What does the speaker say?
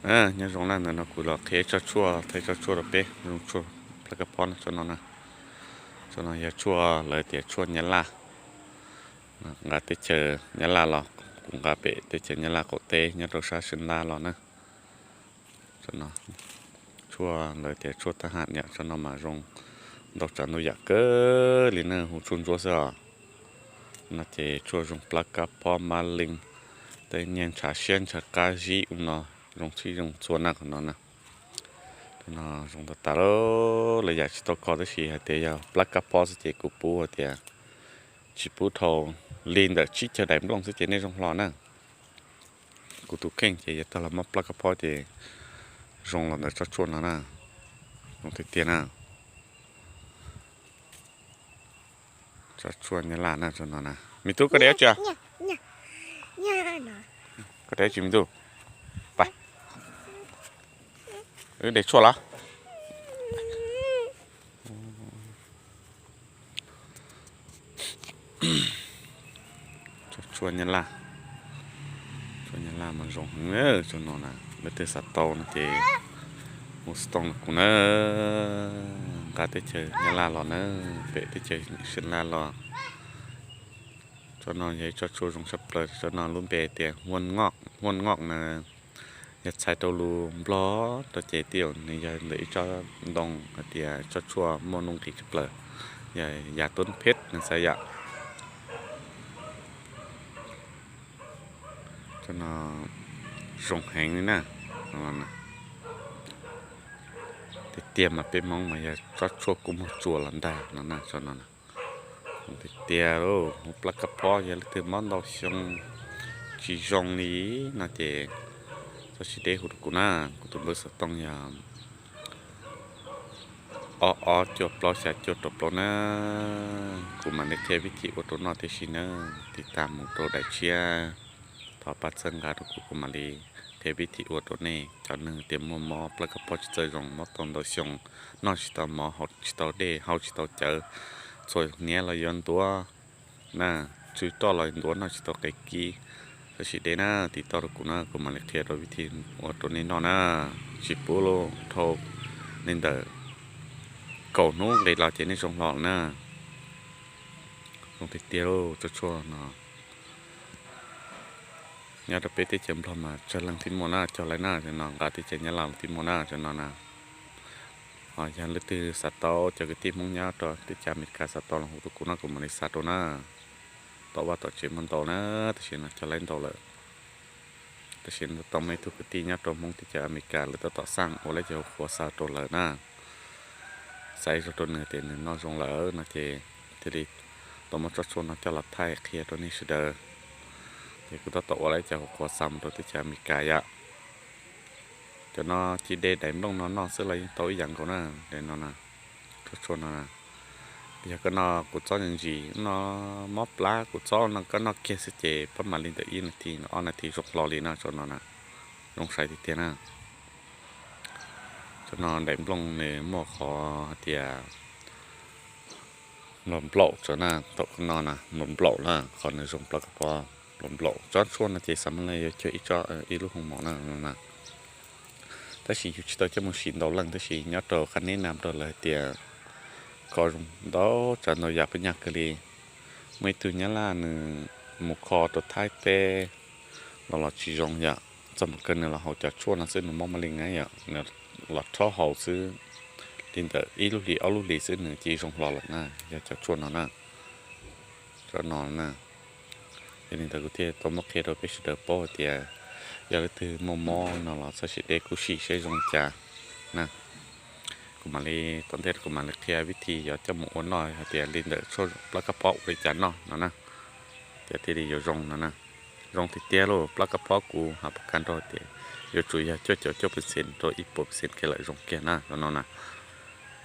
Nyob zoo na, ntawm no kuv los qhia tsob tshuaj, thaij tsob tshuaj rau peb, zoo tshuaj plab kab phob no, tsob no na. Tsob no yog tshuaj lawv tias tshuaj nyab laj, nqa teb chaws nyab laj los, kuv nqa pem teb chaws nyab laj qaum teb nyob rau sab Xeev Las los na. Tsob no tshuaj lawv tias tshuaj thab ham yom, tsob no mas zoo ntau tsav ntau yam kawg li na, hu tshuaj ntsuab xwb os. No ces tshuaj zoo plab kab phob, mab leej, tej niag ntshav siab ntshav qab zib ub no, zoo txhij zoo txhua na qhov no na. Tsob no zoo tas tas lawm, lawv yam tsis tau kho tab sis hais tias yog plab kab phob xwb ces kuv pub hais tias tsis pub dhau li ntawm tsib caug daim nplooj xwb ces nej zoo hlo na. Kuv tus kheej ces yog tag los muab plab kab phob ces zoo los ntawm tsob tshuaj no na, zoo tiag tiag na. Tsob tshuaj nyab laj na, tsob no na. Me tub, koj de dab tsi? Koj de dab tsi me tub? Pab, wb de tshuaj los. Tsob tshuaj nyab laj, tshuaj nyab laj mas zoo heev, tsob no na. Leej twg xav tau no ces hu xov tooj rau kuv na. Nqa teb chaws nyab laj los na, pem teb chaws Xeev Las los. Tsob no yog ib tsob tshuaj zoo tshaj plaws, tsob no lub npe tias huaj ngoj, huaj ngoj na. Yog txhais rau lus Nplog rau ces twb yog nws yog ntawm ib tsob ntoo hais tias tsob tshuaj muaj nuj nqis tshaj plaws, yog yas tuab pheb nws xav yam. Tsob no zoo heev li na. Tiag tiag mas peb Hmoob mas yog tsob tshuaj kua muag tsua los ntag no na, tsob no. Tiag tiag lauj, hu plab kab phob, yog leej twg mob ntau xyoo tsis zoo li no ces txhob sib deb hu rau kuv na. Kuv tus npawb xov tooj yog ob ob cuaj plaub xya cuaj rau plaub na. Kuv mam li qhia vib thib ua rau noj tib si na, tiv tas mus rau daim tshiab. Thov pab txhawb nqa rau kuv, kuv mam li qhia vib thib ua rau nej cov neeg tias muaj mob plab kab phob tsis txawj zoo, mob tau ntau xyoo, noj tsis tau mov, haus tsis tau dej, haus tsis tau cawv, txhua hniav los yuav ntuav na, tsw roj los ntuav, noj tsis tau qe kib. Txhob sib deb na, tiv tauj rau kuv na, kuv mam li qhia rau vib thib ua rau nej noj na. Tsis pub dhau li ntawm kaum hnub nqis los ces nej zoo hlo na. Zoo tiag tiag lauj, tsob tshuaj no. Nyob rau peb teb chaws Nplog mas tsawg leej thiaj muaj na, cog like na, no nqa teb chaws Nyab Laj los thiaj muaj na, tsob no na. Ho yog leej twg xav tau, cov kwv tij Hmoob nyob rau teb chaws Amelikas xav tau los hu rau kuv no, kuv mam li xa rau na. Tom vaj tom tsev muaj ntau na, tam sim no cog like ntau lawm. Tam sim no tau muaj ib tug kwv tij nyob rau Hmoob teb chaws Amelikas, lawv tab tom xaj ua lawv cov hauv qhuav xa rau lawv na. Xa ib zaug rau nws tias nws noj zoo lawm no ces thiaj li tau muab tsob tshuaj no coj los thaij qhia rau nej sawv daws. Ces kuv tab tom ua lawv cov hauv qhuav xa mus rau teb chaws Amelikas yom. Cov no ci de daim nplooj no noj xwb los yeej tau ib yam nkaus na. Daim no, tsob tshuaj no, yog koj noj kua txob ntsis ntsis no, mob plab kua txob no koj noj kiag xwb ces pab mam li ntawm ib nas this ob nas this zoo hlo li no, tsob no na, zoo sai tiag tiag na. Tsob no daim nplooj nws muaj qhov hais tias nplaum nplaum tso na, thaum koj noj na nplaum nplaum na, qhov nws zoo plab kab phob nplaum nplaum. Tsob tshuaj no ces xav muaj leej yuav cuag ib tsob ib lub hoo mom na. Tab sis yus tsis tau coj mus sim ntau leej, tab sis nyob rau qab neb nam rau lawv hais tias kho zoo ntau tsav ntau yam pab nyaj kawg li. Muaj ib tug Nyab Laj nws mus kho rau Thaib teb los los tsis zoo yom, txog mus kawg nws los haus cov tshuaj no xwb nws mob mab leej na yom, nws los rhaub haus xwb li ntawm ib lub hlis ob lub hlis xwb nws cia li zoo hlo lawm na, yog cov tshuaj no na. Tsob no na, yog li ntawd kuv thiaj tau muab qhia rau peb sawv daws paub hais tias yog leej twg muaj mob no los txhob sim deb, kuj sim saib zoo cas na. Kuv mam li tom ntej kuv mam li qhia vib thi yuav coj mus ua noj hais tias li ntawm tshuaj plab kab phob ua li cas noj no na, ces thiaj li yuav zoo no na. Zoo tiag tiag lauj, plab kab phob kuv hais pab kas nrog tias yuav tsum yog cuaj caum cuaj percent rau ib puas percent kiag lawm zoo kiag na, zoo no na.